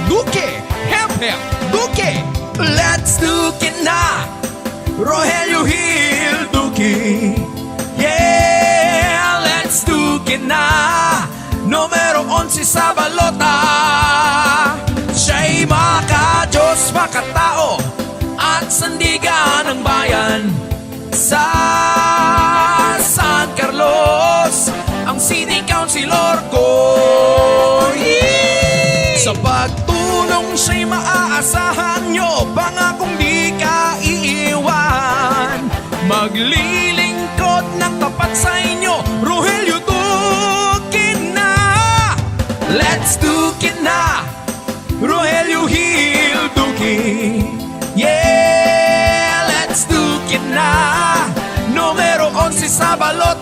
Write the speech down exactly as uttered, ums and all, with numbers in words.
Duque! Hep, hep! Duque! Let's Duque na! Rogelio Gil Duque! Yeah! Let's Duque na! Numero onse sa balota! Siya'y maka-Diyos, makatao, at sandigan ng bayan. Sa San Carlos, ang city councilor ko. Sa pagtulong siya'y maaasahan nyo, pangakong di ka iiwan. Maglilingkod ng tapat sa inyo, Rogelio Duque na. Let's Duque na. Rogelio Gil Duque. Yeah, let's Duque na. Numero onse sa balota.